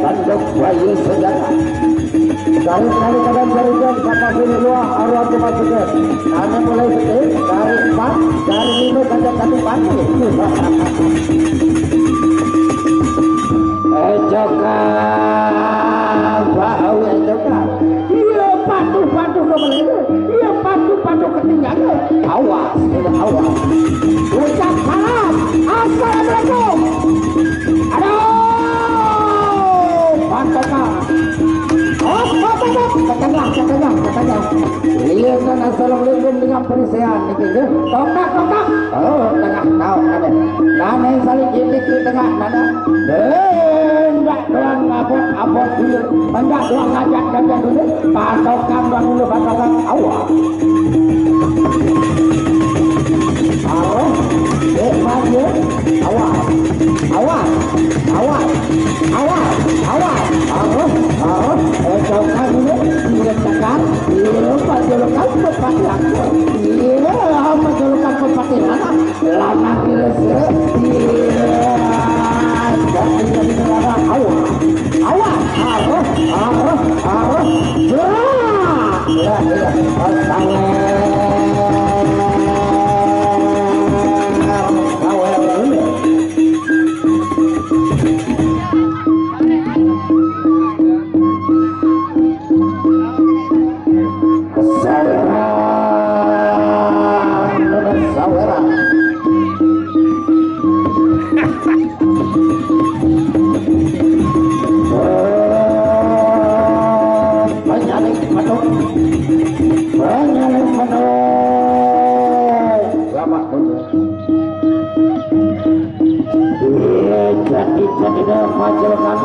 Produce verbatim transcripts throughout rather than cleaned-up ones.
Tanduk bayi sejarah. Tarik, tarik, kanan, tarik, kanan, kapal sini luar, arwah tu masuk ke. Kanan mulai betul, tarik empat, tarik lima, kanan satu, mati. Eh, cokap, Pak Awi, eh, cokap. Iya, patuh, patuh ke Melayu. Iya, patuh, patuh ke tinggal. Awas, awas. Ucap salam. Assalamualaikum. Aduh, pantokan. Hop, hop, hop, hop. Ke tengah, ke tengah, ke tengah. Iya kan, assalamualaikum dengan perisian niki, nggih. Tokak, tokak. Oh, tengah tau kabeh. Nane saling gigit di tengah nana. Hendak doang ngabot-abot dulu. Hendak doang ngajak-ngajak dulu. Patokan doang dulu, patokan. Awas. Awas. Dek maju. Awas. Awas. Awas. Awas. Awas. Awas. Awas. Eh, coba dulu. Iya, tekan. Iya, pajulukan pepati aku. Iya, pajulukan pepati anak. Lanang gila sih. Iya. Jadi, jadi, awas. Awas. Awas. Awas. Awas. Gerak. Iya, iya. Sawer. Sawer. Saweran, saweran. Penyalin penuh. Penyalin penuh. Selamat dulu. Iya, jadi-jadi dah majelangan.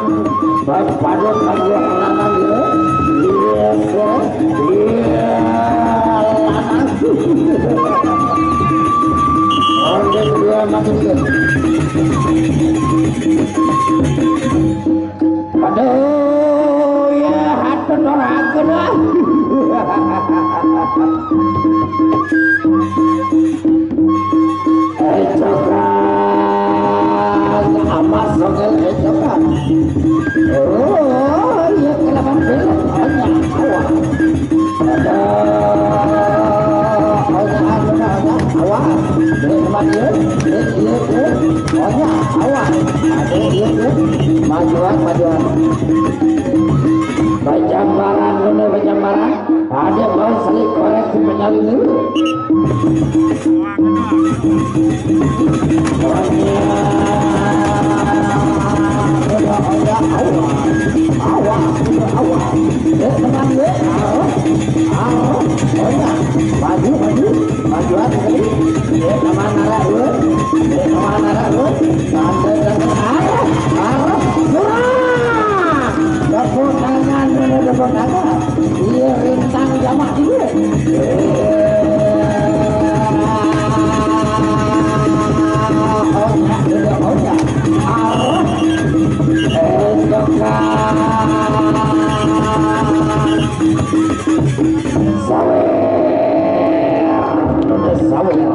Baru-baru kan gua kelangan, ya. Iya, sir. Iya, lanang. Onde kedua makin, ya. Aduh, ya, hatur dorakeun, ah. Eh, cokan, amat sogel, eh, cokan. Oh, iya, kelaban belok, banyak, awak. Aduh, oh, ya, aduh, aduh, awas. Ini tempat dia. Ini, ini, ini. Oh, ya, awas. Aduh, iya, iya. Majuan, majuan. Bajambaran, ini bajambaran. Ada bau selik korek si penyalin dulu. Oh, ya. Oh, ya, oh, ya, awas. Awas, awas. Eh, tenang, ya. Awas. Awas. Oh, ya. Maju, maju. Maju aja tadi. Dia sama nara dulu. Dia sama nara dulu. Sampai dengan arah, arah, surah. Tepuk tangan dulu, tepuk tangan. Iya, rintang jamak dulu. Onya, dulu, onya. Arah. Endokan. Sawer, sawer.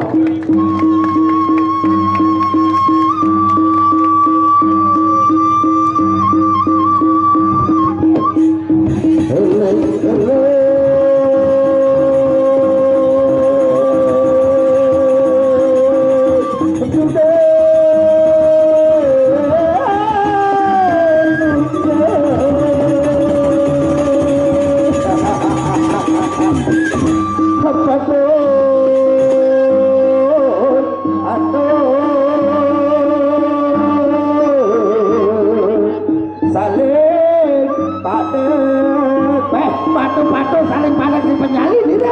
Saling padek. Eh, patu-patu saling padek di penyalin itu.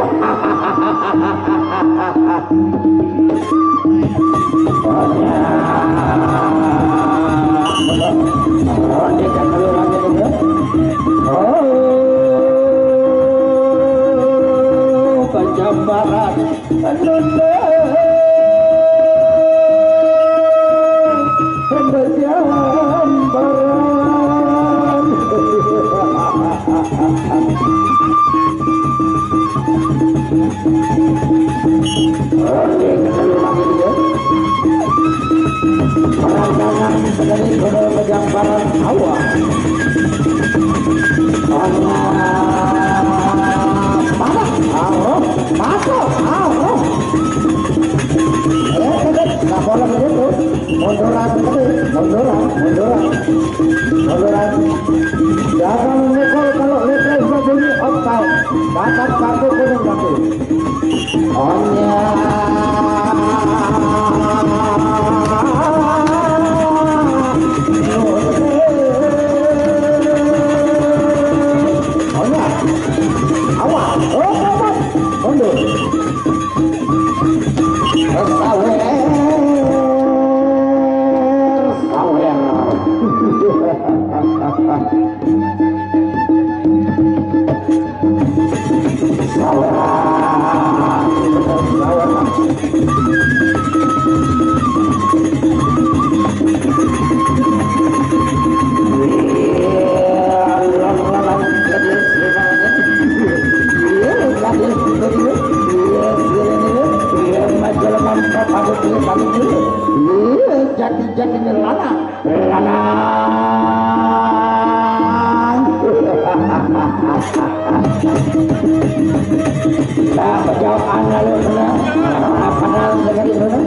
Oh, kejambaran. Penutup pembajaran. Dari Gunung Kejamparan, awak. Anak panas, aroh, masuk, aroh. Eh, eh, eh, nggak boleh begitu. Munduran tadi, munduran, munduran. Munduran. Jangan mukul kalau lihat berbunyi otak. Dapat kartu kuning nanti. Onya. Onya. Awak. Oh, awak. Mundur. Sawer. Sawer. Jati-jati ini lana. Lanang. Nah, perjawab anda lu kena. Apa dah negeri dulu?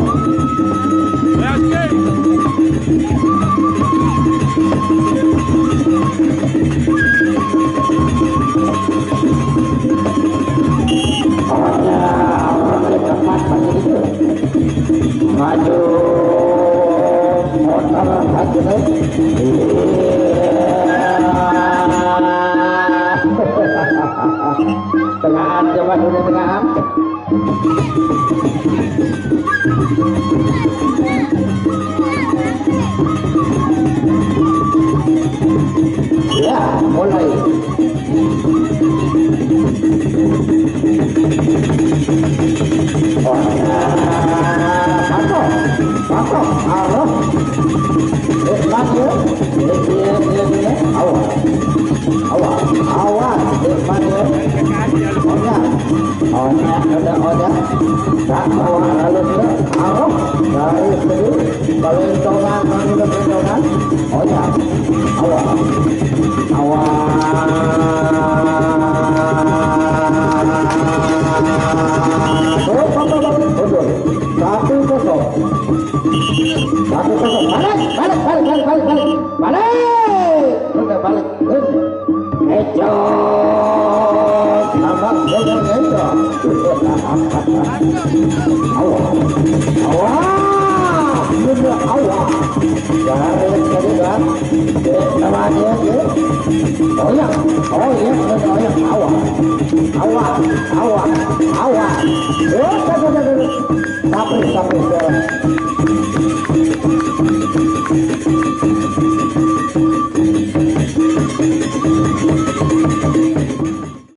Orangnya, orang di tempat macam itu. Maju. Motor maju. Tengahan, coba dulu tengahan. Ya, mulai. Patok, patok, arah. Eh, mas, ya. Eh, iya, iya, iya. Awas. Awas, awas. Eh, mas, ya. Onya. Onya, ada, onya. Tak bawa lalu, ya. Arah. Dari sini. Balentongan, kami udah balentongan. Oh ya. Awas. Awas. Mundur, mundur, mundur. Satu kosong. Satu kosong. Balik, balik, balik, balik, balik, balik. Balik. Udah balik. Eco. Selamat jalan, Eco. Awas. Awas. Bener, awas. Jangan ribet sekali, Bang. Oke, sama dia, oke. Oh iya. Oh iya, bener, oh iya. Awas. Awas. Awas. Awas. Oh, satu, satu, satu. Sampai, sampai, sampai.